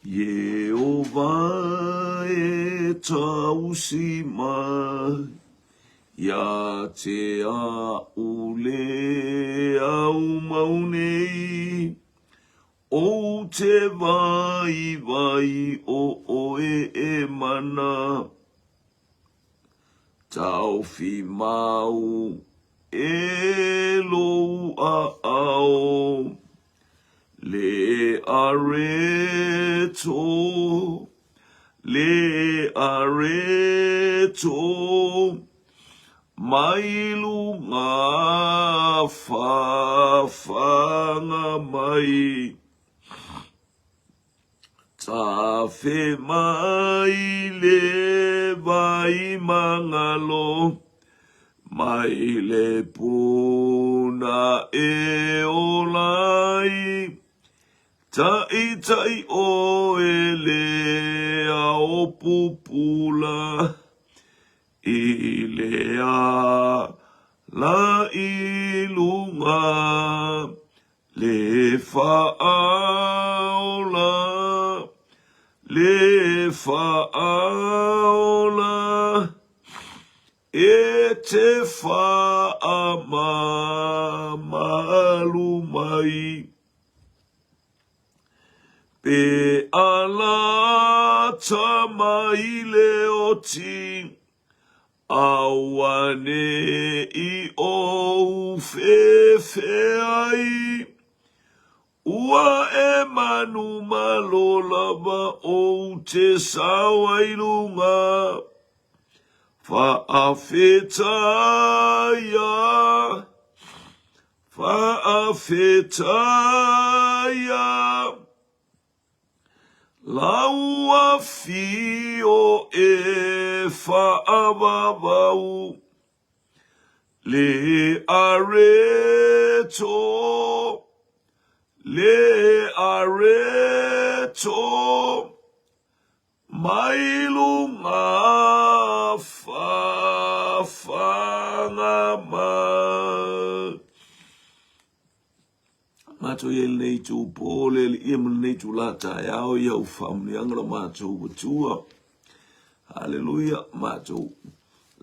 Ieova e tausi mai ia te a'u le au mau nei, Ou te vaivai o oe e mana, Taofi mau e lou aao. Le areto, le areto, mai luga fafaga mai. Tafe mai le vai mangalo, mai le puna e ola ai. Taʻitaʻi ʻoe le ao pupula i le ala i luga. Le faaola, le faaola, e te faamamalu mai. Pe alata mai le oti, Auaneʻi ou fefe ai, Ua e manumalo lava ou te sao ai luga. Faafetaia, faafetaia. Lau afio e faavavau le areto, le areto, mai luga fafaga mai. Matou i ai lenei itu po le alii ma lenei itula taeao i au faamanuiaga lo matou Atua. Haleluia, matou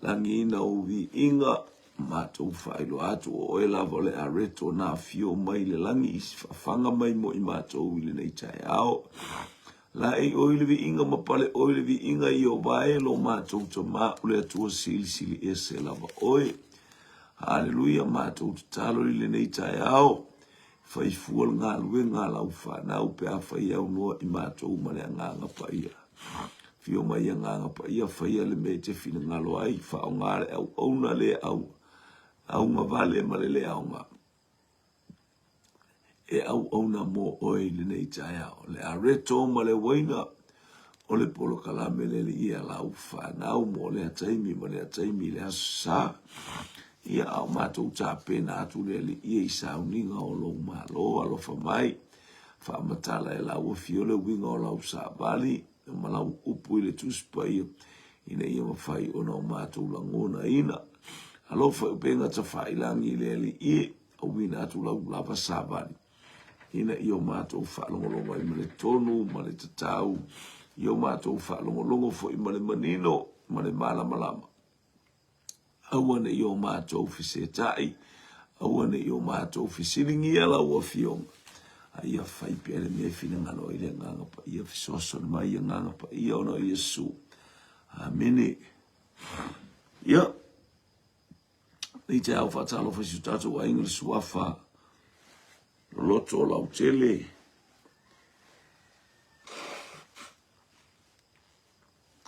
lagiina ou viiga, matou faailoa atu o oe lava o le areto na afio mai le lagi i si faafaga mai mo i matou i lenei taeao. Laei oe i le viiga ma pale oe i le viiga i o vae lo matou Tama o le Atua silisili ese lava oe. Haleluia, matou tatalo i lenei taeao, fai fua le galuega a lau fanau pe a fai aunoa i matou ma le Agaga Paia. Afio mai Agaga Paia, faia le mea e te finagalo ai, faaaoga le auauna le au augavale ma le le aoga. E auauna mo oe i lenei taeao. Le areto ma le uaina o le polokalame le alii a lau fanau mo lea taimi ma lea taimi i le aso sa. Ia, a o matou tapena atu le alii i sauniga o lou Malo, alofa mai, faamatala e lau afio le uiga o lau savali ma lau upu i le Tusi Paia, ina ia mafai ona o matou lagonaina. Alofa i upega tafailagi i le Alii e, auina atu lau lava savali, ina ia o matou faalogologo ai ma le tonu ma le tatau, ia o matou faalogologo foi ma le manino ma le malamalama. Aua ne i o matou fesetai, aua ne i o matou fesiligia lau Afioga, a ia fai pea le mea e finagalo ai le Agaga Paia, fesoasoani mai Agaga Paia ona o Iesu. Amene. Ia, nei te ao faatalofa i si o tatou aiga le suafa loloto lautele.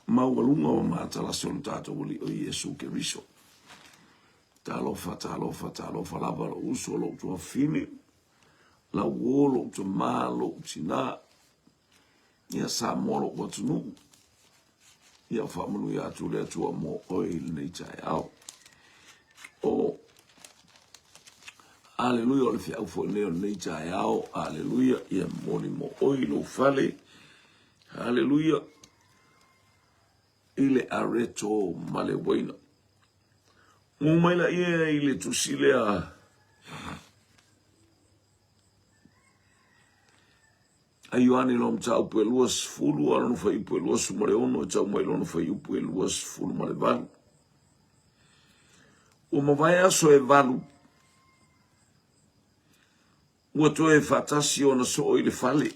Maualuga ma matalasi o le tatou Alii o Iesu Keriso. Talofa, talofa, talofa lava lou uso, lou tuafafine, lau uo, lou tama, lou tina, ia Samoa lou atunuu. Ia faamanuia atu le Atua mo oe i lenei taeao. O Aleluia, o le feau foi lenei o lenei taeao. Aleluia, ia momoli mo oe i lou fale. Haleluia! I le areto ma le uaina. Ū mai la ia i le tusi lea. A Ioane i lona mataupu e 20, a lona fuaiupu e 26 e tau mai lona fuaiupu e 28. Ua mavae aso e valu, ua toe faatasi ona soo i le fale.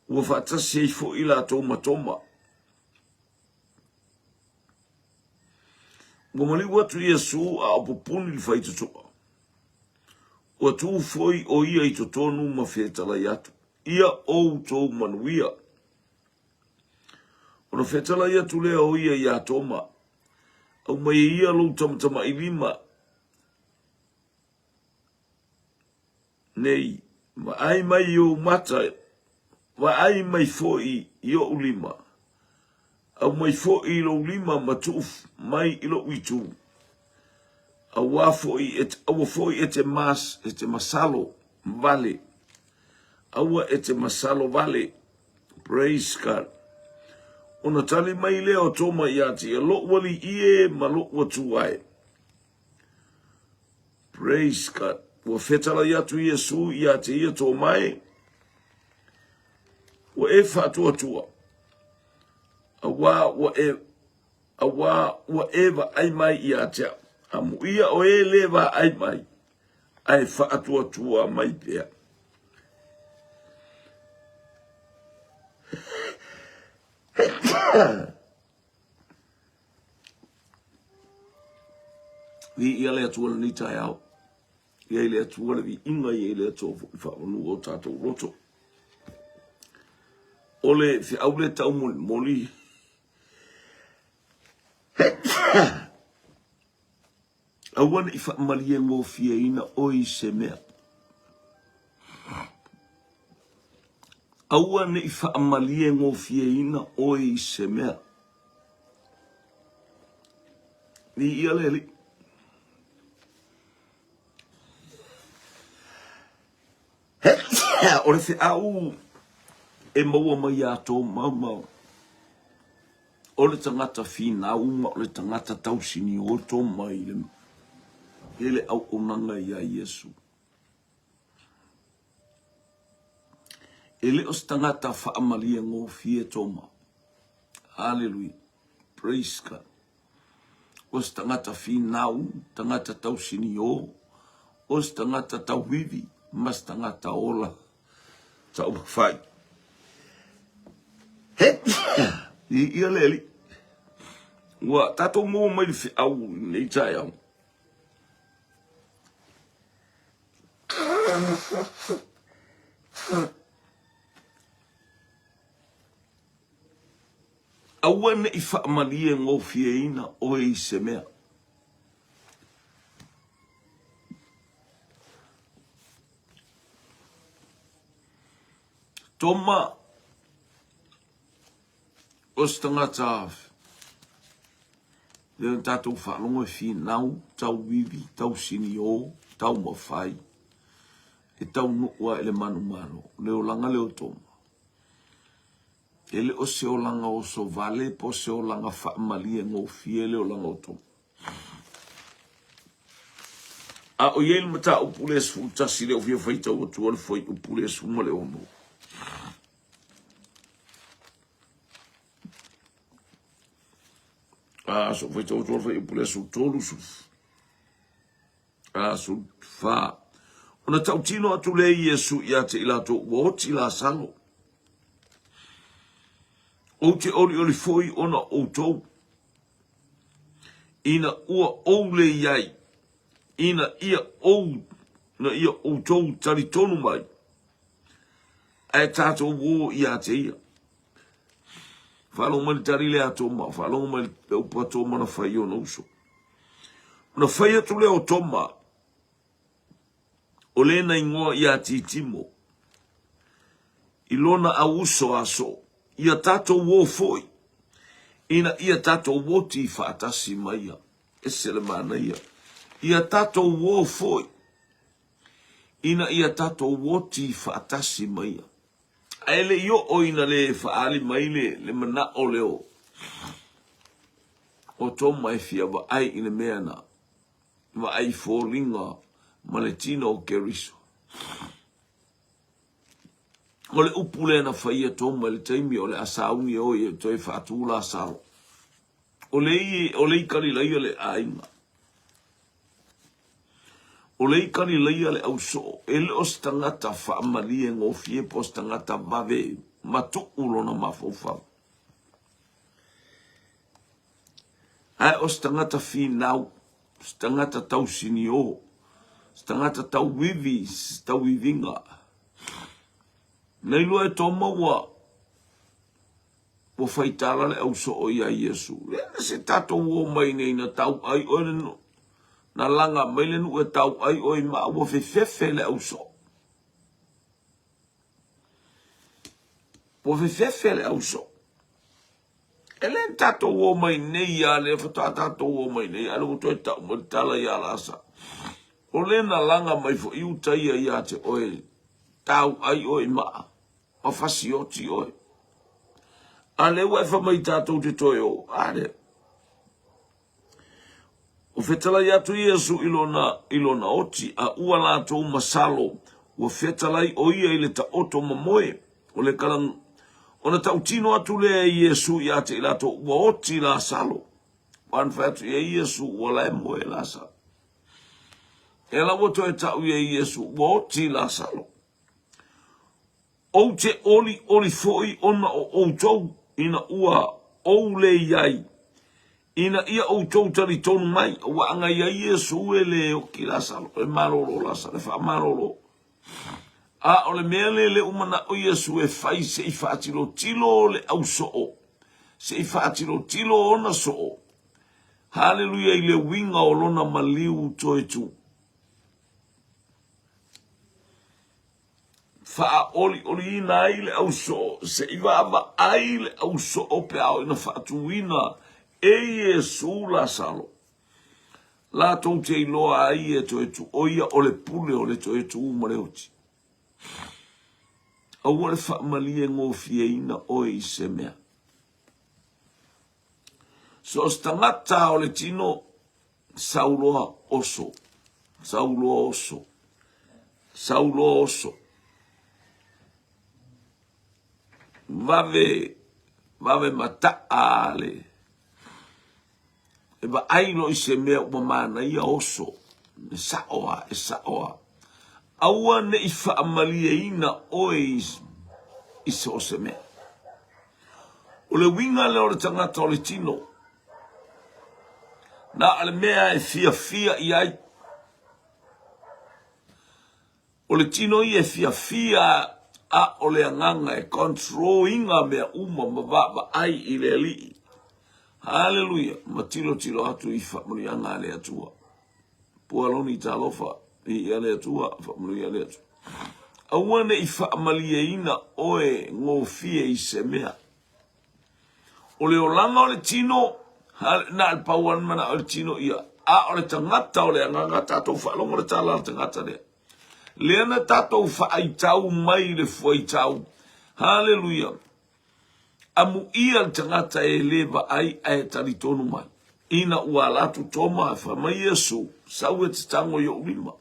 Ua faatasi ai foi latou ma Toma. Ua maliu atu Iesu a o pupuni le faitotoa. Ua tu foi o ia i totonu ma fetalai atu, Ia outou manuia. Ona fetalai atu lea o ia iā Toma, Aumai e ia lou tamatamailima nei, vaai mai i ou mata, vaai mai foi i ou lima, aumai foi i lou lima ma tuu mai i lou itu. Aua foi e, aua foi e te, mas, e te masalo vale, aua e te masalo vale. Praise God. Ona tali mai lea o Toma ia te ia, Lou alii e ma lou Atua e. Praise God. Ua fetalai atu Iesu ia te ia Toma e, ua e faatuatua, auā ua e, auā ua e vaai mai ia te au. Amuia o e le vaai mai, ae faatuatua mai pea. Viia le Atua lenei taeao. Ia i le Atua le viiga, ia i le Atua foi le faamanua o tatou loto. O le feau le taumolimoli Aua ne i faamaliegofieina oe i se mea. Aua ne i faamaliegofieina oe i se mea. Viia le Alii. O le feau e maua mai iā Toma ma o le tagata finau ma o le tagata tausinioto mai le, i le auaunaga iā Iesu. E le o se tagata faamaliegofie Toma. Haleluia. Praise God. O se tagata finau, tagata tausinio, o se tagata tauivi ma se tagata ola taumafai. Viia le Alii. Ua tatou maua mai le feau i lenei taeao. Aua ne i faamalie gofieina oe i se mea. Toma, o se tagata lea na tatou faalogo e finau, tauivi, tausinio, taumafai, e taunuu lava i le manumalo. O le olaga lea o Toma. E le o se olaga oso vale po o se olaga faamalie gofie le olaga o Toma. A o i ai le mataupu le 11 lea o fia faitau atua le fuaiupu le 16. A so faitau atua le fuaiupu le 13, a 14. Ona tautino atu lea Iesu ia te i latou ua oti Lasalo. Ou te olioli foi ona o outou, ina ua ou le i ai, ina ia ou, na ia outou talitonu mai, ae tatou o ia te ia. Faalogo mai le tali lea a Toma, faalogo mai le upu a Toma na fai i ona uso. Ona fai atu lea o Toma, o lena igoa ia Titimo, i lona auuso aso, ia tatou o foi, ina ia tatou oti faatasi ma ia. Ese le manaia. Ia tatou o foi, ina ia tatou oti faatasi ma ia. Ae le i oo ina le faaali mai le, le manao lea o, o Toma e fia vaai i le mea na vaai foliga ma le tino o Keriso. O le upu lea na faia Toma i le taimi o le a sauni e o ia e toe faatu Lasalo. O le i, o le i Kalilaia le aiga. O le i Kalilaia le ausoo, e le o se tagata faamalie gofie po o se tagata vave matuu lona mafaufau. Ae o se tagata finau, se tagata tausinio, se tagata tauivi, se tauiviga. Na iloa e Toma ua ua faitala le ausoo iā Iesu, Le na se tatou o mai nei na tau ai oe le nuu, na laga mai le nuu e tau ai oe i maa, ua fefefe le ausoo. Ua fefefe le ausoo. E le na tatou o mai nei a lea faatoa tatou o mai nei, a lea ua toe tau mai le tala iā Lasa. O le na laga mai foi uta ia iā te oe, tau ai oe i maa. Ma fasioti oe. A lea ua e fai mai tatou te toe o, a lea. O fetalai atu Iesu i lona, i lona oti, a ua latou masalo, ua fetalai o ia i le taoto mamoe, o le kala, ona tautino atu lea e Iesu ia te i latou, ua oti Lasalo. Ua na fai atu ia Iesu, ua lae moe Lasalo. E la ua toe tau ia Iesu, ua oti Lasalo. Ou te olioli foi ona o outou ina ua ou le i ai, ina ia outou talitonu mai, ua agai ai Iesu e le oki Lasalo, e malolo Lasalo, e faamalolo. A o le mea lea le ua manao Iesu e fai se i faatilotilo le ausoo, se i faatilotilo ona soo. Haleluia i le uiga o lona maliu toe tu. Faaolioliina ai le ausoo, se i vaavaai le ausoo pe a oo ina faatuina e Iesu Lasalo, latou te iloa ai e toe tu, o ia o le pule o le toe tu ma le oti. Aua le faamalie gofieina oe i se mea. So o se tagata o le tino, sau loa oso, sau loa oso, sau loa oso. Vave, vave mataa le, e vaai loa i se mea ua manaia oso, e sao a, e sao a. Aua ne i faamalieina oe i so o se mea. O le uiga lea o le tagata o le tino, na o le mea e fiafia i ai. O le tino ia e fiafia a o le agaga e control ina mea uma ma vaavaai i le Alii. Haleluia! Ma tilotilo atu i faamanuiaga a le Atua. Pualoni talofa, viia le Atua, faamanuia le Atua. Aua ne i faamalieina oe gofie i se mea. O le olaga o le tino, na o le pau lava le manao o le tino ia, a o le tagata o le agaga, tatou faalogo le tala a le tagata lea. Lea na tatou faaitau mai le fuaitau. Haleluia. Amuia le tagata e le vaai ae talitonu mai. Ina ua ala atu Toma, fai mai Iesu, sau e te tago i ou lima.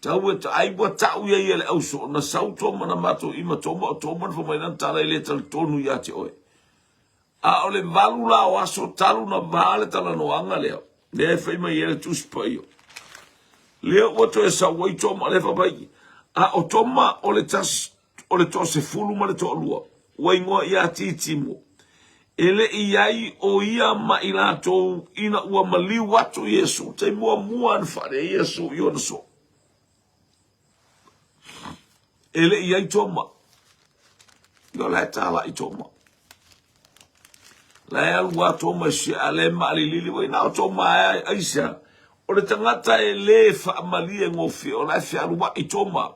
Tau e ai ua tau ia ia le ausoo, na sau Toma na matou ima Toma o Toma na fai mai lana tala e le talitonu ia te oe. A o le valu la o aso talu na va le talanoaga lea, lea e fai mai ai le Tusi Paia. Lea ua toe sau ai Toma, lea fai mai, a o Toma o le tasi, o le toasefulu ma le toalua, ua igoa ia Titimo. E le i ai o ia ma i latou ina ua maliu atu Iesu, taimi muamua na faalia Iesu i ona soo. E le i ai Toma. Ia la e talai Toma. La e alu a Toma i se ale maalilili wai na o Toma e aisa. O le tagata e le faamalie gofie o la e fealuai Toma.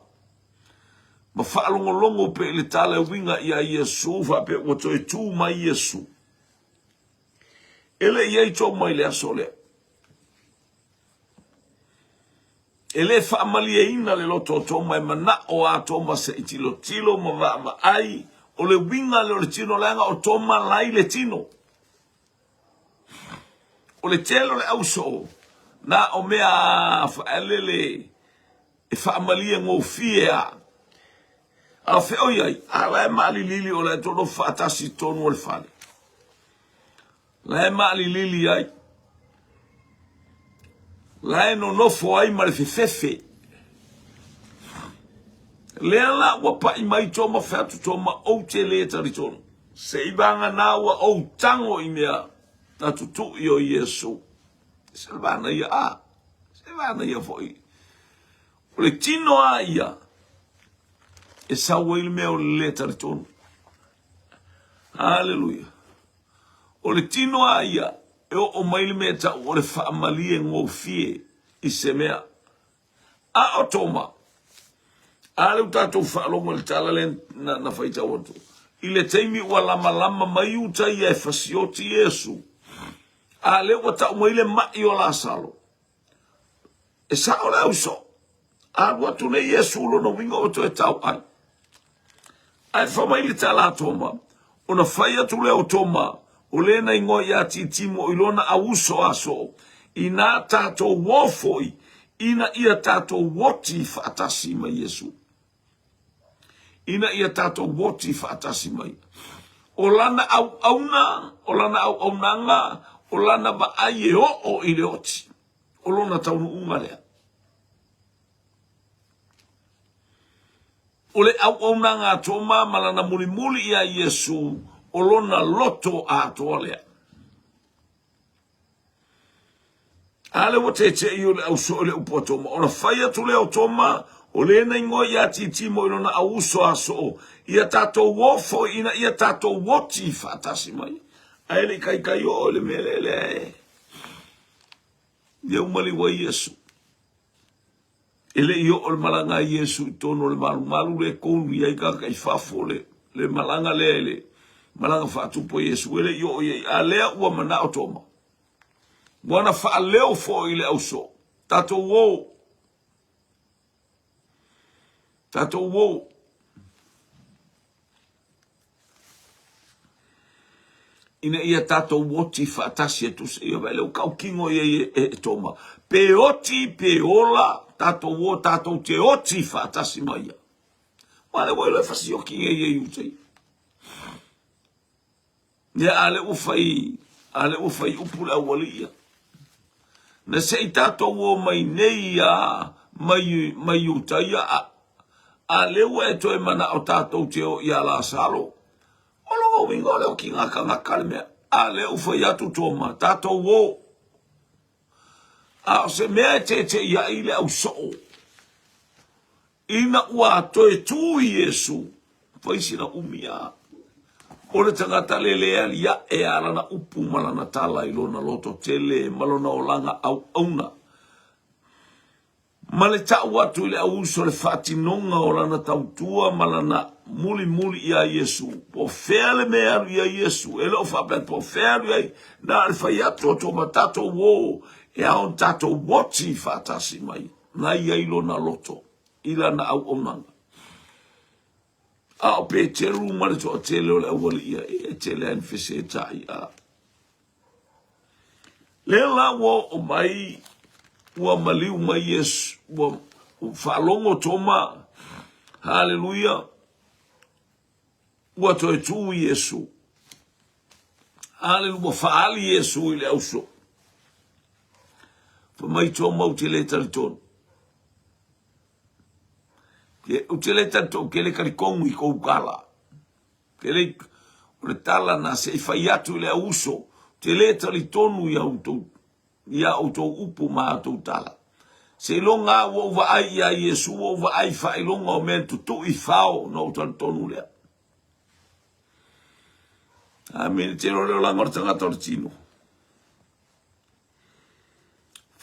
Ma faalogologo pea i le tala e uiga iā Iesu faapea ua toe tu mai Iesu. E le i ai Toma i le aso lea. E le faamalieina le loto o Toma e manao a Toma se i tilotilo ma vaavaai o le uiga lea o le tino leaga o Toma lai le tino. O le tele o le ausoo na o mea faaelele e faamalie gofie a. A o fea o i ai? A la e maalilili o la e nonofo faatasi i totonu o le fale. La e maalilili ai. La e nonofo ai ma le fefefe. Lea la ua pai mai Toma fai atu Toma ou te le talitonu. Seiavagana ua ou tago i mea na tutui o Iesu. Se le manaia a, se manaia foi. O le tino a ia e sau ai le mea o le le talitonu. Haleluia. O le tino a ia e oo mai le mea tau o le faamalie gofie i se mea. A o Toma, a lea ua tatou faalogo i le tala lea na, na faitau atu. I le taimi ua lamalama mai uta ia e fasioti Iesu, a lea ua tau mai le mai o Lasalo. E sao le auso. Alu atu nei Iesu lona uiga ua toe tau ai. Ae fai mai le tala a Toma, ona fai atu lea o Toma, o le na igoa ia Titimo i lona auuso aso, inā tātou ō foi, ina ia tātou oti faatasi ma Iesu. Ina ia tātou oti faatasi mai. O lana auauna, o lana auaunaga, o lana vaai e oo i le oti. O lona taunuuga lea. O le auaunaga a Toma ma lana mulimuli iā Iesu, o lona loto atoa lea. A lea ua teteʻi o le auso i le upu a Toma, ona fai atu lea o Toma, o le na igoa iā Titimo i lona auuso asoo, ia tatou o foi ina ia tatou oti faatasi mai. Ae le i kaikai oo i le mea lea lea e Ia uma liu ai Iesu. E le i oo le malaga a Iesu i totonu o le malumalu lea e konu i ai tagata i fafo le, le malaga lea i le malaga faatupu a Iesu. E le i oo i ai, a lea ua manao Toma. Ua na faaleo foi i le ausoo. Tatou o. Tatou o. Ina ia tatou oti faatasi e tusa ia vaai lea ua tautino i ai e, e, e Toma. Pe oti, pe ola, tatou o, tatou te oti faatasi ma ia. Ua lea ua iloa e fasioki nei e Iuta ia. Ia a lea ua fai, a lea ua fai upu le aualii ia. Na se i tatou o mai nei ia mai, mai Iuta ia, a, a lea ua e toe manao tatou te o ia Lasalo. O lona uiga o le okiga tagata le mea. A lea ua fai atu Toma, tatou o. A o se mea e teeteiai le ausoo. Ina ua toe tū Iesu, fai sina umi a. O le tagata le le aliae a lana upu ma lana tala i lona loto tele ma lona olaga auauna, ma le tau atu i le auuso le faatinoga o lana tautua ma lana mulimuli iā Iesu. Po o fea le mea e alu i ai Iesu, e le o faapea atu po o fea e alu i ai, na o le fai atu o Toma, tatou o e ao ona tatou oti faatasi mai. Na i ai lona loto i lana auaunaga. A o Peteru ma le toatele o le aualii ia, e tele lava ina fesetai a. Lea la ua oo mai, ua maliu mai Iesu, ua faalogo Toma, haleluia, ua toe tu Iesu. Haleluia, ua faaali Iesu i le auso. Fai mai Toma, ou te le talitonu. Ou te le talitonu, ke le talitonu i kou tala. Ke le, o le tala na se i fai atu i le auso, te le talitonu i outou, i a outou upu ma a outou tala. Seiloga lava ua ou vaai iā Iesu, ua ou vaai i faailoga o mea na tutui i fao, ona ou talitonu lea. Amene. Tele o le olaga o le tagata o le tino.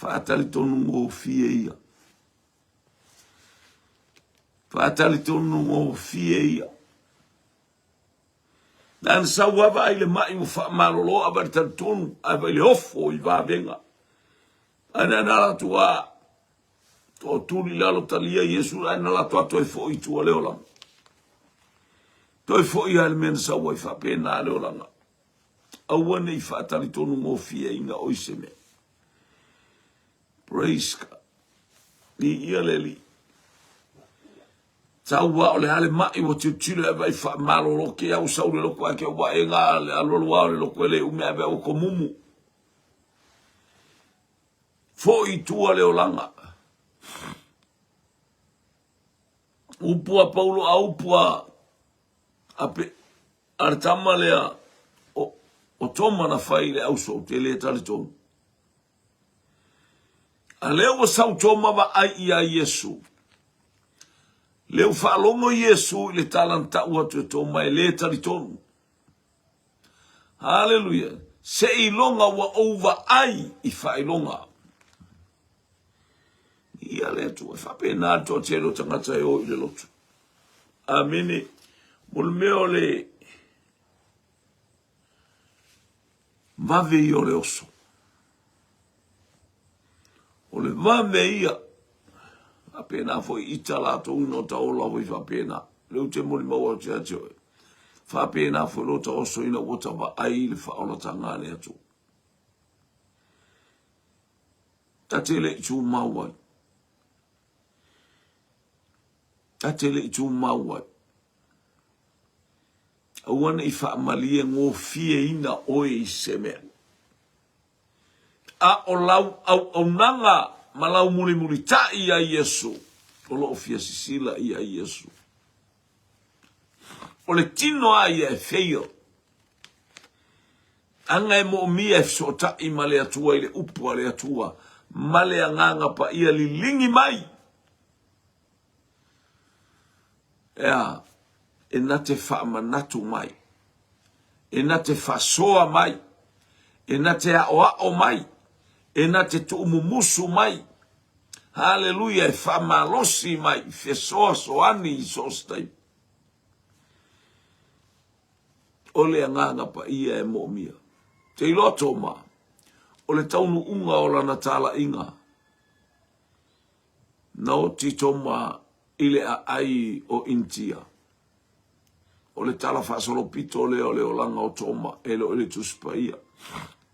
Faatalitonu gofie ia. Faatalitonu gofie ia. Na ana sau lava ai le mai ua faamalolo a vai le talitonu ae vai le ofo i vavega. Ae na ana latou a toatuli lalo talia Iesu ae na latou a toe foi i tua le olaga. Toe foi lava le mea na sau ai faapena le olaga. Aua ne i faatalitonu gofieina oe i se mea. Praise God. Viia le Alii. Tau a o le a le ma'i ua tilotilo e ave ai faamalolo ke au sau le loku ae ke ua e ngā le alualu ao le loku e le umi ave au ko mumu. Foi i tua le olaga. Upu a Paulo a upu a a, pe, a le tama lea o, o Toma na fai i le auso ou te le talitonu. A lea ua sau Toma vaai ia Iesu. Lea ua faalogo Iesu i le tala na tau atu e Toma e le talitonu. Haleluia. Seiloga ua ou vaai i faailoga. Ia le Atua, e faapena le toatele o tagata e o i le lotu. Amene. Mo le mea o le vave ia o le oso. O le vave ia. Faapena foi ita latou ina o ta ola foi faapena. Lea ou te molimau atu ia te oe. Faapena foi lo ta oso ina ua ta vaai i le faaolataga a le Atua. Ta te le i tumau ai. Ta te le i tumau ai. Aua ne i faamalie gofieina oe i se mea. A o lau auaunaga ma lau mulimulitai iā Iesu, o lo o fia sisila iā Iesu. O le tino a ia e fail. Aga e moomia e fesootai ma le Atua i le upu a le Atua ma le Agaga Paia liligi mai. Ea, e na te faamanatu mai, e na te faasoa mai, e na te aoao mai, e na te tuumumusu mai. Haleluia, e faamalosi mai, fesoasoani i so o se taimi. O le Agaga Paia e moomia. Te iloa Toma, o le taunuuga o lana talaiga, Na oti Toma i le aai o Initia. O le tala faasolopito lea o le olaga o Toma e le o i le Tusi Paia.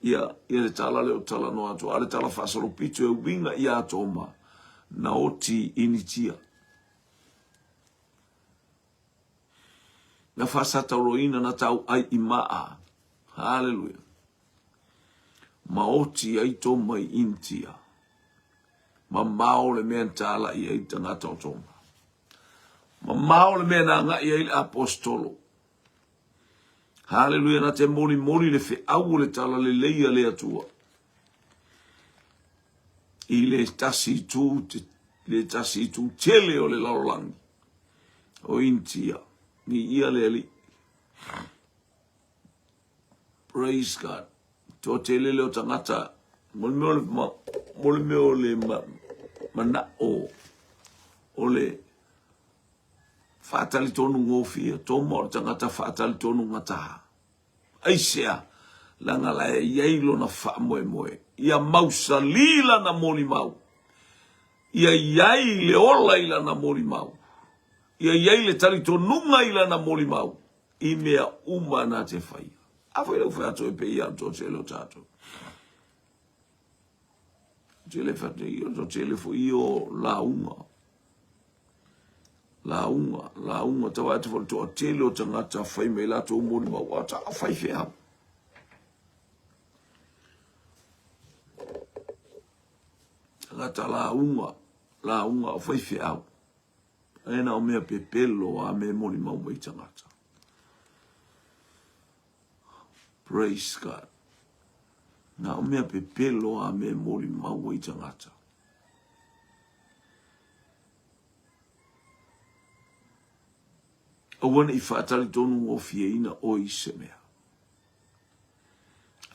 Ia, ia le tala lea ou te talanoa atu, a o le tala faasolopito e uiga iā Toma, na oti i Initia. Na faasataurōina, na tauai i maa. Haleluia. Ma oti ai Toma i Initia. Mamao le mea na talai ai tagata o Toma. Mamao le mea na agai ai le aposetolo. Haleluia, na te molimoli le feau o le talalelei a le Atua. I le tasi itu, te, le tasi itu tele o le lalolagi o Initia. Ni ia le Alii. Praise God. Toatele lea o tagata, mo le mea o le, mo le mea o le manao o le faatalitonu gofie, toma o le tagata faatalitonu gataha. Aisea, leaga la e i ai lona faamoemoe, ia mausali lana molimau, ia i ai le ola i lana molimau, ia i ai le talitonuga i lana molimau, i mea uma na te faia. A foi lau fai atu e pei au toatele o tatou. Tele fai atu toatele foi o lauga. Lauga, lauga, tau atu foi toatele o tagata fai mai latou molimau, a ta fai feau. Tagata lauga, lauga o fai feau. E na o mea pepelo a me molimau mai tagata. Praise God. Na o mea pepelo a me molimau ai tagata. Aua ne i faatalitonu gofieina oe i se mea.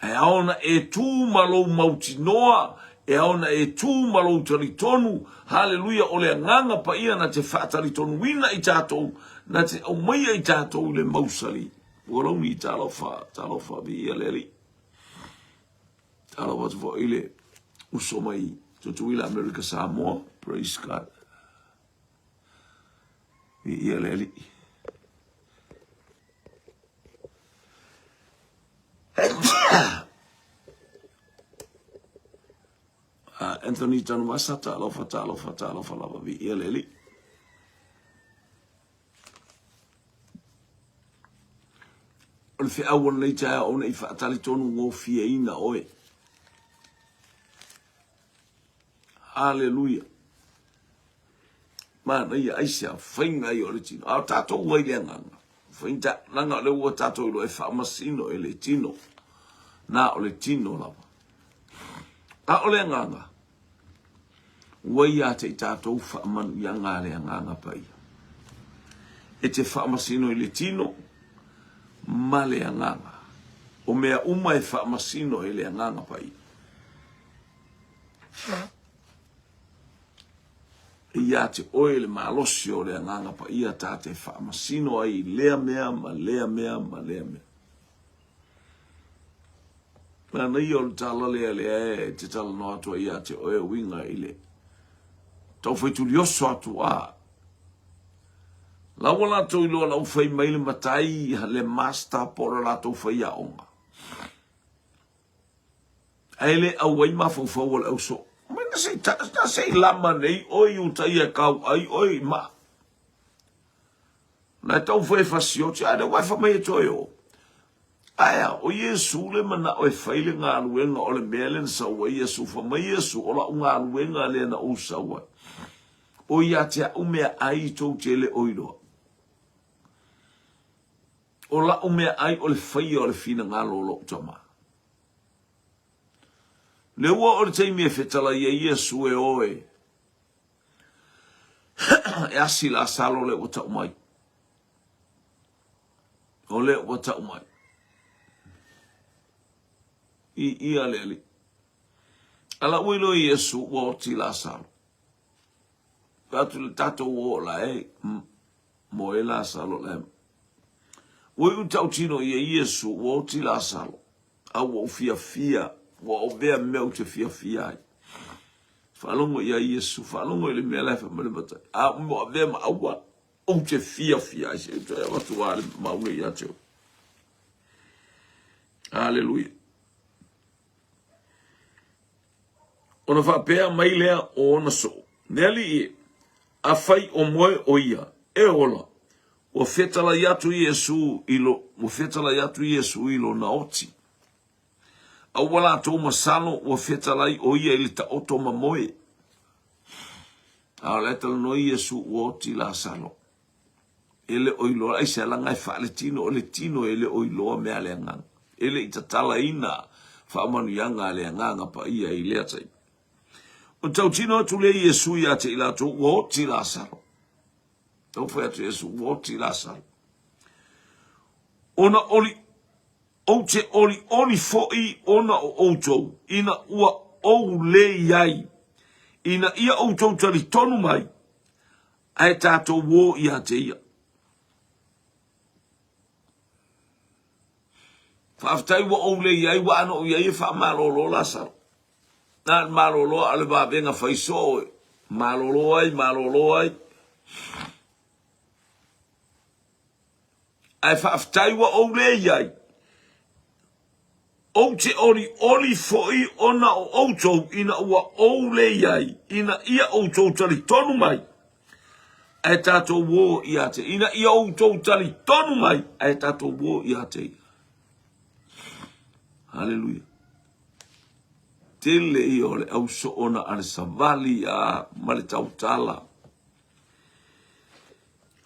E ao ona e tū ma lou mautinoa, e ao ona e tū ma lou talitonu, haleluia, o le Agaga Paia na te faatalitonuina i tatou, na te aumaia i tatou i le mausali. Ua launi, talofa, talofa, viia le Alii. Talofa atu foi i le uso mai Tutuila, Amerika Samoa, praise God. Viia le Alii. Anthony Tanuvasa, talofa, talofa, talofa lava, viia le Alii. O le feau o lenei taeao ne i faatalitonu gofieina oe. Haleluia. Manaia aisea faiga ia o le tino. A o tatou ai le agaga. Faiga leaga o lea ua tatou iloa e faamasino e le tino. Na o le tino lava. A o le agaga, ua ia te i tatou faamanuiaga a le Agaga Paia. E te faamasino i le tino ma le agaga. O mea uma e faamasino e le Agaga Paia. E ia te oe le malosi o le Agaga Paia ta te faamasino ai i lea mea ma lea mea ma lea mea. Manaia o le tala lea lea e te talanoa atu ai ia te oe uiga i le taufai tulioso atu a. La ua latou iloa la ua fai mai le matai le master po o le latou faiaoga. Ae le auai mafaufau o le au soo. Mai na sei, na sei lama nei oe i uta ia kau ai oe i maa. Na e taumafai e fasioti, a lea ua e fai mai e toe o. Ae a, o Iesu le manao e fai le galuega o le mea lea na sau ai Iesu. Fai mai Iesu, o lau galuega lea na ou sau ai. O ia te au meaai tou te le o iloa. O lau meaai o le faia o le finagalo o lou Tama. Lea ua oo le taimi e fetalai ai Iesu e o e e asi Lasalo lea ua tau mai. O lea ua tau mai. I ia le Alii. A la ua iloa Iesu ua oti Lasalo. Fai atu le tatou o la e moe Lasalo la e. Ua iu tautino ia Iesu ua oti Lasalo. A ua ou fiafia, ua ovea mea ou te fiafia ai. Faalogo ia Iesu, faalogo i le mea la e fai mai le matai. A ua avea ma aua, ou te fiafia ai. Se i toe avatu lava le mau nei ia te oe. Aleluia. Ona faapea mai lea o ona soo, Le Alii e, afai o moe o ia, e ola. Ua fetalai atu Iesu i lo, ua fetalai atu Iesu i lona oti. A ua latou masalo ua fetalai o ia i le taoto ma moe. A o la e talanoa Iesu ua oti Lasalo. E le o iloa, aisea leaga e faaletino, o le tino e le o iloa mea a le agaga. E le i tatalaina faamanuiaga a le Agaga Paia i lea taimi. O tautino atu lea Iesu ia te i latou ua oti Lasalo. Taufai atu Iesu ua oti Lasalo. Ona oli, ou te olioli foi ona o outou, ina ua ou le i ai, ina ia outou talitonu mai, ae tatou o ia te ia. Faafetai ua ou le i ai, ua ana ou i ai e faamalolo Lasalo. Na le malolo a o le vavega fai soo e malolo ai, malolo ai. Ae faafetai ua ou le i ai. Ou te olioli foi ona o outou ina ua ou le i ai, ina ia outou talitonu mai, ae tatou o ia te ina ia outou talitonu mai, ae tatou o ia te ia. Haleluia. Tele ia o le au soona a le savali a ma le tautala.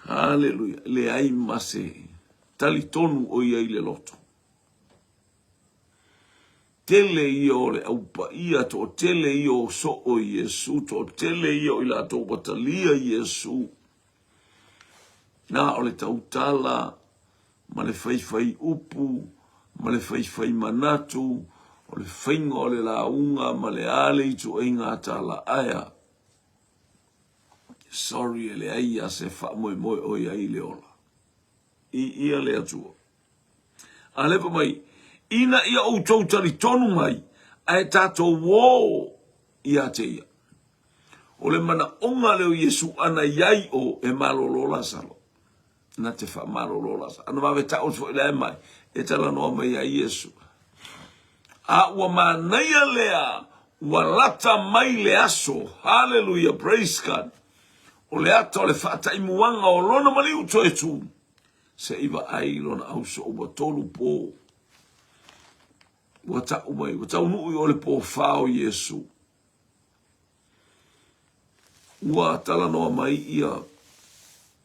Haleluia. Leai ma se talitonu o ia i le loto. Tele ia o le au paia, toatele ia o soo i Iesu, toatele ia o i latou ua talia Iesu. Na o le tautala ma le faifai upu ma le faifai manatu, o le faiga o le lauga ma le a le ituaiga tala aea. Sorry e leai a se faamoemoe o i ai le ola. I ia le Atua. A lea fai mai, ina ia outou talitonu mai, ae tatou o ia te ia. O le manaoga lea o Iesu ana i ai o e malolo Lasalo. Na te faamalolo Lasalo. Ana vave taoto foi la e mai, e talanoa mai ai Iesu. A ua manaia lea, ua lata mai le aso. Hallelujah, praise God. O le ata o le faataimuaga o lona maliu toe tu. Se i vaai i lona auso ua tolu pō. Ua tau mai, ua taunuu i o le pō fa o Iesu. Ua talanoa mai ia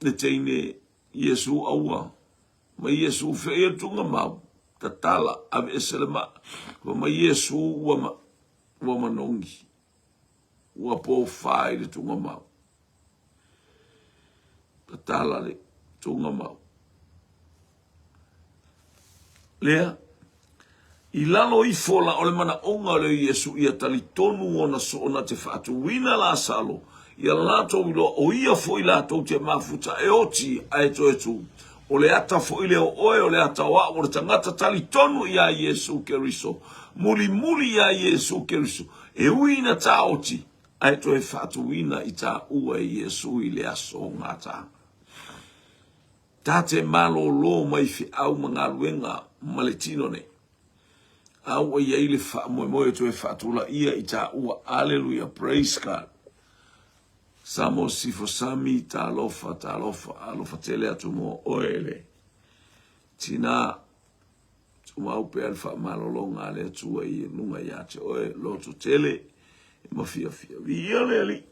le teine Iesu aua mai Iesu fea ia tunga mau tatala ave ese le ma fa mai Iesu ua ma, ua manogi ua pō fa i le tunga mau tatala le tunga mau Lea, i lalo ifo la o le manaʻoga o le Iesu ia talitonu ona soona te faatuina Lasalo, ia latou iloa o ia foi latou te mafuta e oti ae toe tu. O le ata foi lea o oe, o le ata o a'u, o le tagata talitonu iā Iesu Keriso, mulimuli iā Iesu Keriso, e ui ina taoti, ae toe faatuina i taua e Iesu i le aso o gataaga. Ta te malōlō mai feau ma galuega ma le tino nei. A ua i ai le faamoemoe e toe faatulaia i taua. Aleluia, praise God. Samo Sifo Sami, talofa, talofa, alofa tele atu mo oe le tina. Tumau pea le faamalologa a le Atua i luga ia te oe, loto tele e mafiafia. Viia le Alii.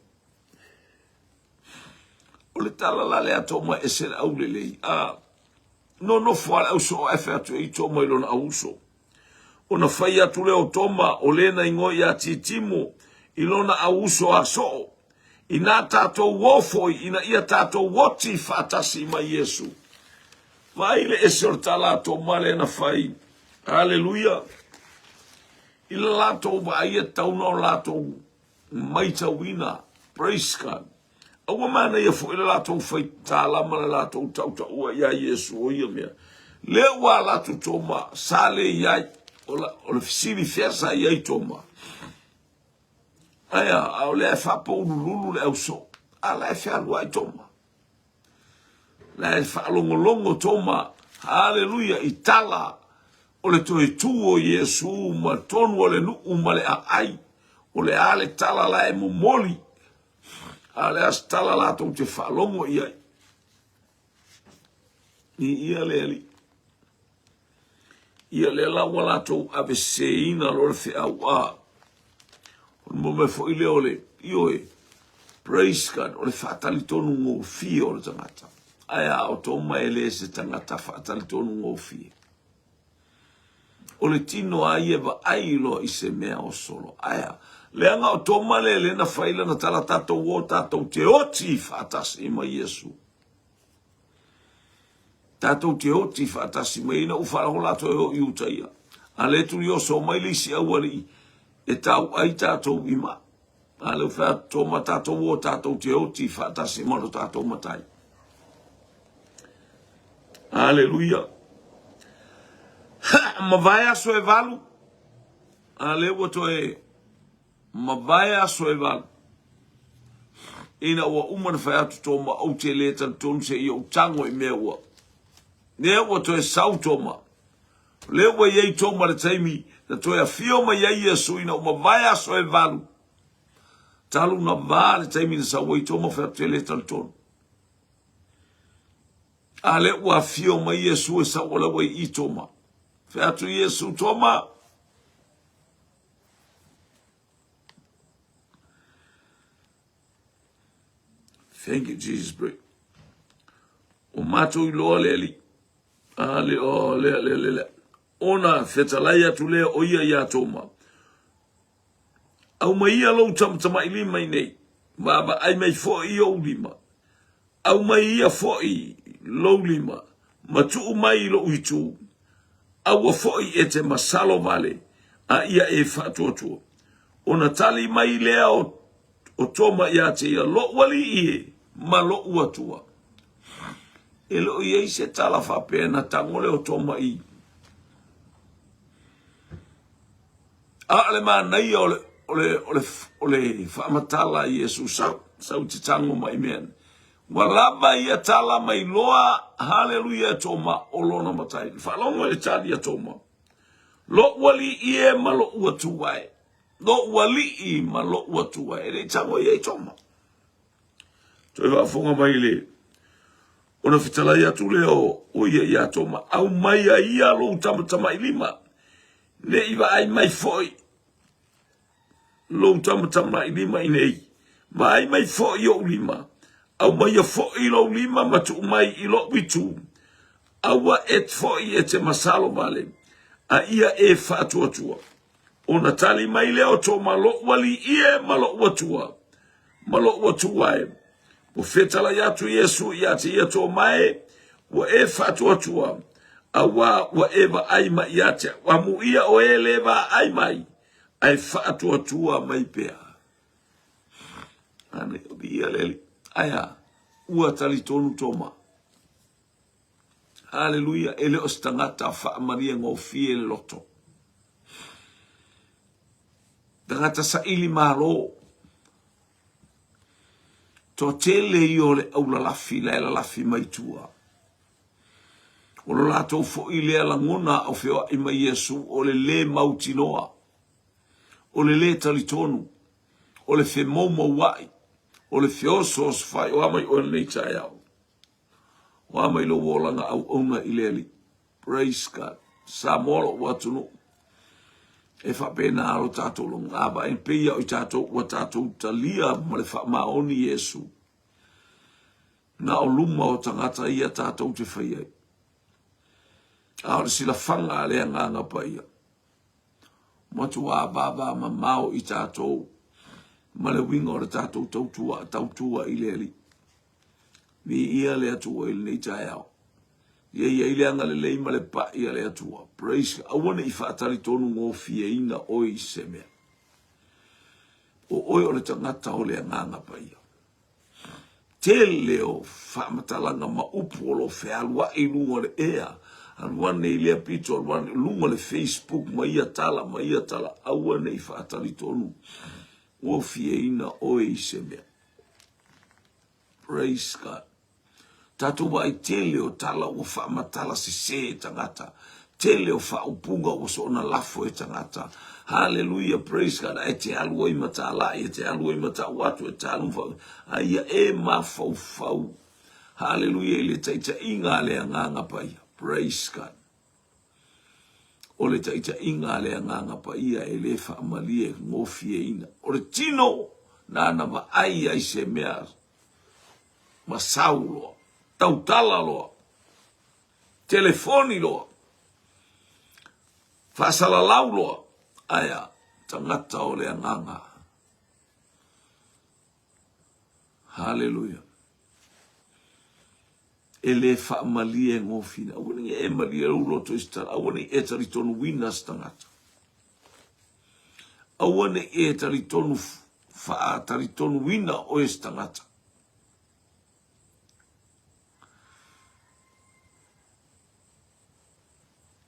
O le tala la lea Toma ese le aulelei a nonofo a le ausoo ae fai atu e i Toma i lona auuso. Ona fai atu lea o Toma o lena igoa ia Titimo i lona auuso a soo. Inā tātou o foi ina ia tātou oti faatasi ma Iesu. Vaai le ese o le tala a Toma lea na fai. Aleluia. I le latou vaai e tatau ona o latou maitauina. Praise God. A ua manaia foi le latou faitala ma le latou tautaua iā Iesu o ia mea. Lea ua ala atu Toma, sa le i ai. O, la, o le fesili fea sa i ai Toma. Aia, a o lea e faapoulululu le ausoo. A la e fealuai Toma. La e faalogologo Toma, haleluia, i tala o le toe tū o Iesu ma tonu o le nuu ma le aai. O le a le tala la e momoli, a o le a se tala latou te faalogo i ai. I ia le Alii. Ia lea la ua latou aveseseina loa le feau a. O le mea foi lea o le, ioe, praise God, o le faatalitonu gofie o le tagata. Ae a o Toma e le se tagata faatalitonu gofie. O le tino a ia e vaai loa i se mea o solo. Ae a, leaga o Toma lea lea na fai lana tala tatou o tatou te oti faatasi ma Iesu. Tatou te oti faatasi mai ina ua faalogo latou e o i uta ia. A le tulioso mai le isi aualii e tau ai tatou i ma. A le fai atu Toma tatou o tatou te oti faatasi ma lo tatou matai. Aleluia. Mavae aso e valu. A le ua toe Mavae aso e valu. Ina ua uma na fai atu Toma, ou te le talitonu se i ou tago i mea ua. Lea ua toe sau Toma. Lea ua i ai Toma le taimi na toe afio mai ai Iesu ina ua mavae aso e valu. Talu na va le taimi na sau ai Toma fai atu te le talitonu. A lea ua afio mai Iesu e sau o la ua i i Toma. Fai atu Iesu, Toma, Thank you, Jesus. O matou iloa le Alii. A le, o, lea, lea, lea, lea. Ona fetalai atu lea o ia iā Toma. Aumai ia lou tamatamailima i nei, vaavaai mai foi i ou lima. Aumai ia foi lou lima, ma tuu mai i lou itu. Aua foi e te masalo vale, a ia e faatuatua. Ona tali mai lea o, o Toma iā te ia, Loʻu alii e, ma loʻu Atua. E le o i ai se tala faapea na tago lea o Toma i. A o le manaia o le, o le, o le, o le faamatala i Iesu sau, sau te tago mai mea. Ua lava ia tala mai loa, haleluia e Toma, o lona matai. Faalogo i le tali a Toma. Loʻu alii e ma loʻu Atua e. Loʻu alii ma loʻu Atua e. E le i tago i ai Toma. Toe faafofoga mai le. Ona fetalai atu lea o ia iā Toma, Aumaia ia lou tamatamailima, ne i vaai mai foi lou tamatamailima iinei, vaai mai foi i ou lima, aumaia foi lou lima ma tuu mai i lou itu, aua e foi e te masalo vale, a ia e faatuatua. Ona tali mai lea o Toma, Lou Alii e ma lou Atua, ma lou Atua e. Ua fetalai atu Iesu ia te ia Toma e, Ua e faatuatua, auā ua e vaai mai ia te au. Amuia o e le vaai mai, ae faatuatua mai pea. Ane, o ia le Alii. Ae a? Ua talitonu Toma. Haleluia, e le o se tagata faamalie gofie le loto. Tagata saili malo. Toatele ia o le aulalafi la e lalafi mai tua. O lo latou foi lea lagona a o feoai mai Iesu o le lē mautinoa, o le lē talitonu, o le femoumoua'i, o le feosoosofai. O a mai oe lenei taeao? O a mai lou olaga auauna i le Alii? Praise God. Samoa lou atunuu. E faapena lo tatou loga vaai pei o i tatou ua tatou talia ma le faamaoni Iesu. Na o luma o tagata ia tatou te fai ai. A o le silafaga a le Agaga Paia, matua vavamamao i tatou ma le uiga o le tatou tautua, tautua i le Alii. Viia le Atua i lenei taeao. Ia i ai le agalelei ma le pai a le Atua. Praise God. Aua ne i faatalitonu gofieina oe i se mea. O oe o le tagata o le Agaga Paia. Tele o faamatalaga ma upu o lo o fealuai i luga o le ea, alu ane i lea pito, alu ane i luga o le Facebook ma ia tala ma ia tala, aua ne i faatalitonu gofieina oe i se mea. Praise God. Tatou vaai tele o tala ua faamatala sese e tagata. Tele o faaupuga ua soona lafo e tagata. Hallelujah, praise God. Ae te alu ai ma talai, e te alu ai ma tau atu, e te alu ma A ia e mafaufau. Hallelujah, i le taitaiga a le Agaga Paia. Praise God. O le taitaiga a le Agaga Paia e le faamalie gofieina. O le tino nāna vaai ai se mea masau loa, tautala loa, telefoni loa, faasalalau loa, ae a, tagata o le Agaga. Haleluia. E le faamalie gofina. Aua ne i e malie lou loto i se tala. Aua ne i e talitonuina se tagata. Aua ne i e talitonu faatalitonuina oe se tagata.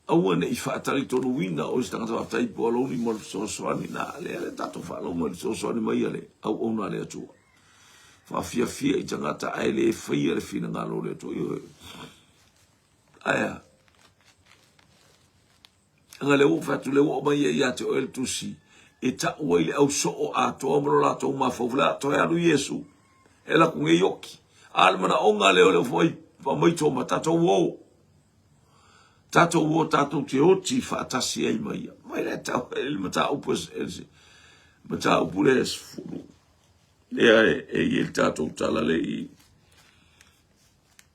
Aua ne i faatalitonuina oe se tagata faafetai po alauni mo le fesoasoani na lea le tatou faalogo i le fesoasoani mai a le auauna a le Atua. Faafiafia i tagata ae le faia le finagalo o le Atua. Ioe. Ae a? Aga le ua fai atu le ua mai ai ia te oe le tusi e tau ai le au soo atoa ma lo latou mafaufau le a toe alu Iesu e laku nei oki. A le manaoga lea o le fai mai tō ma tatou o. Tatou o tatou te oti faatasi ai ma ia. Mai le tau e le mataupu e le mataupu le sefulu. Lea e e i le tatou tala le i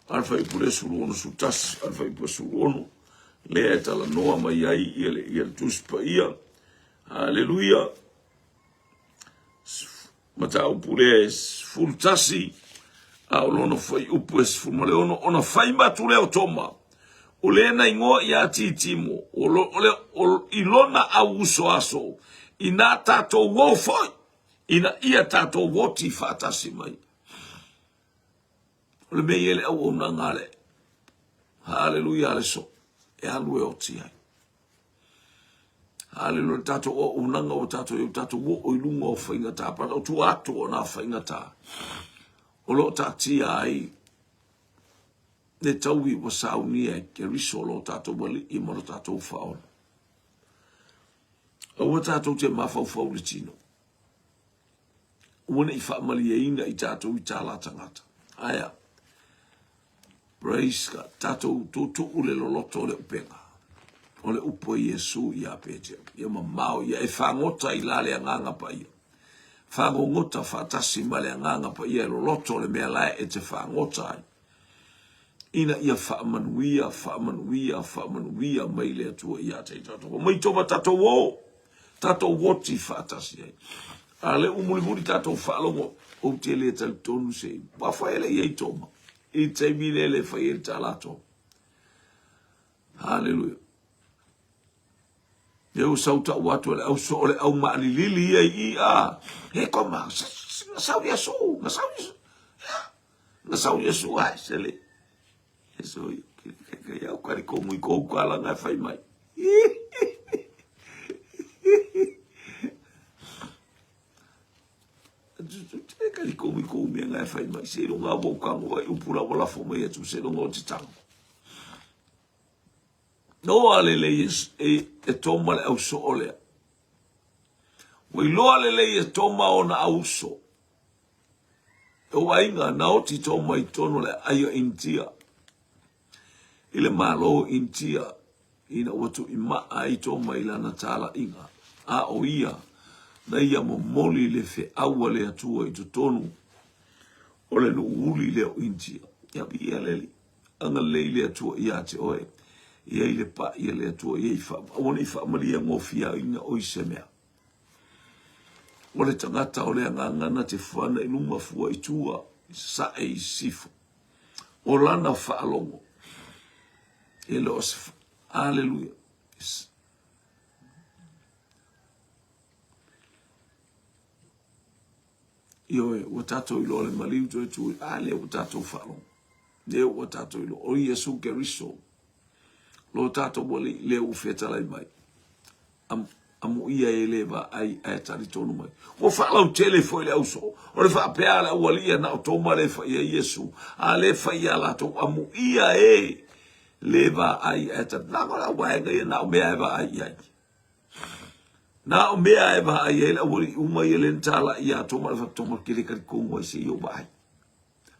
alfa ipu le sulu ono su tasi, alfa ipu le sulu ono. Lea e talanoa mai ai ia le, ia le Tusi Paia. Haleluia. Mataupu lea e 11, a o lona fuaiupu e 16, ona fai atu lea o Toma, o le na igoa ia Titimo, o, lo, o, le, o i lona au uso aso, inā tātou o foi, ina ia tātou oti faatasi mai. O le mea ia le auaunaga a le Haleluia a le so, e alu e oti ai. Haleluia, le tatou auaunaga ua tatou i tatou oo i luga o faigata, pa o tua atu o nā faigata o lo o taatia ai le taui ua saunia e Keriso lo tatou alii ma lo tatou faaola. Aua tatou te mafaufau i le tino. Aua ne i faamalieina i tatou i tala tagata. Ae a? Praise God. Tatou tuutuu le loloto o le upega. O le upu a Iesu ia Peteru. Ia mamao ia e fagota i la le agaga paia. Fagogota faatasi ma le agaga paia e loloto o le mea la e te fagota ai. Ina ia faamanuia, faamanuia, faamanuia mai le Atua ia te i tatou. Mai toma tatou o, tatou oti faatasi ai. A le umulimuli tatou faalogo, ou te le talitonu se, ua fai le iai toma. I taimi le le fai ai ta latou. Haleluia. Lea ua sau tau atu e le au soo le au maalilili ia i i a. He koma, na sau Iesu, na sau Iesu. Na sau Iesu ai se le. Iesu i ke ke au kari ko mui ko kala ngai fai mai. Te kari ko mui ko mea ngai fai mai se lunga wo kango vai upula wala fo mai atu se lunga o te tango. Noa lelei e, e Toma le au soo lea. Ua iloa lelei e Toma ona au uso. E ou aiga, na oti Toma i totonu o le aai o Initia. I le Malo o Initia, ina ua tuimaa ai Toma i lana talaiga, a o ia, na ia momoli le feau a le Atua i totonu o le nuu uli lea o Initia. Ia viia le Alii. Agalelei le Atua ia te oe. Ia i le paʻi a le Atua, ia i wha, aua ne i faamalie gofiaina oe i se mea. O le tagata o le agaga na te fuana i luma fua i tua, i sasae i sisifo. O lana faalogo, e le o se, aleluia. Ioe, ua tatou iloa le maliu toe tu, a lea ua tatou faalogo. Lea ua tatou iloa, o Iesu Keriso, lo tatou Alii, lea ua fetalai mai. Am, amuia e le vaai ae talitonu mai. Ua faalautele foi le ausoo. O le faapea a le aualii a na o Toma le fai ai Iesu, a le fai ia latou, amuia e le vaai ae talitonu. Leaga o le auvaega ia na o mea e vaai i ai. Na o mea e vaai ai le aualii uma ia le na talai ia Toma le faapea, Toma, ke le talitonu ai se i ou vaai.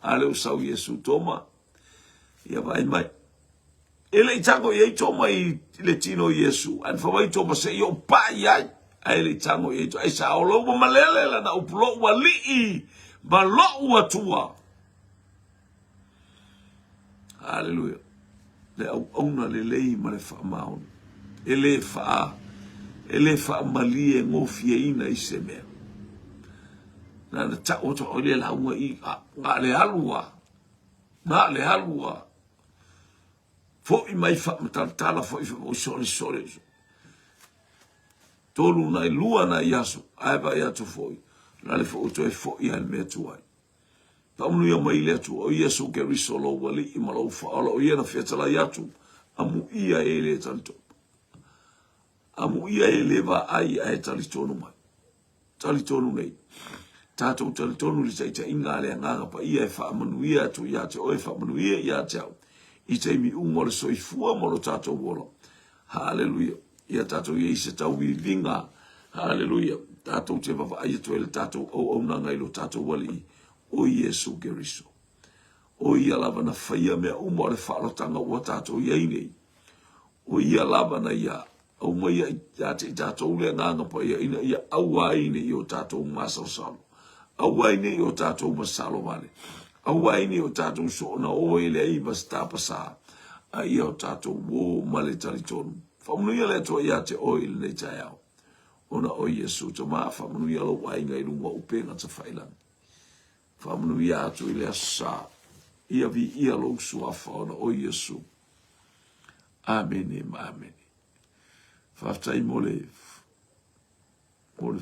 A lea ua sau Iesu, Toma, ia vaai mai. E le i tago i ai Toma i le tino o Iesu, ae na fai mai Toma se i ou pai i ai. Ae le i tago i ai Toma. Ai sa ola ua malele lana upu, lo'u alii ma lo'u Atua. Haleluia. Le auauna lelei ma le faamaoni. E le faa, e le faamalie gofieina i se mea. Na na tau atu o le lauga i a, na le alu a, na le alu a. Foi mai faamatalatala foi foi sole sole. Tolu nai lua nai aso, ae vai atu foi. Na le foi toe foi a le mea tuai. Faamanuia mai le Atua, o Iesu Keriso lou Alii ma lou Faaola, o Ia na fetalai atu, amuia e le talitonu. Amuia e le vaai ae talitonu mai. Talitonu nei. Tatou talitonu i le taitaiga a le Agaga Paia e faamanuia atu ia te oe, faamanuia ia te au, i taimi uma o le soifua ma lo tatou ola. Haleluia. Ia tatou i ai se tauviviga. Haleluia. Tatou te vaavaai atu ai le tatou auaunaga i lo tatou Alii, o Iesu Keriso. O ia lava na faia mea uma o le faaolotaga ua tatou i ai nei. O ia lava na ia aumaia ia te i tatou le Agaga Paia ina ia aua ai ne i o tatou masalosalo, aua ai ne i o tatou masalo vale, aua ai ne i o tatou soona oe le ai ma se tapasā, a ia o tatou uō ma le talitonu. Faamanuia le Atua ia te oe i lenei taeao, ona o Iesu Tama, faamanuia lou aiga i luga o upega tafailagi. Faamanuia atu i le Aso Sa, ia viia lou suafa ona o Iesu. Amene ma amene. Faafetai mo le mo le.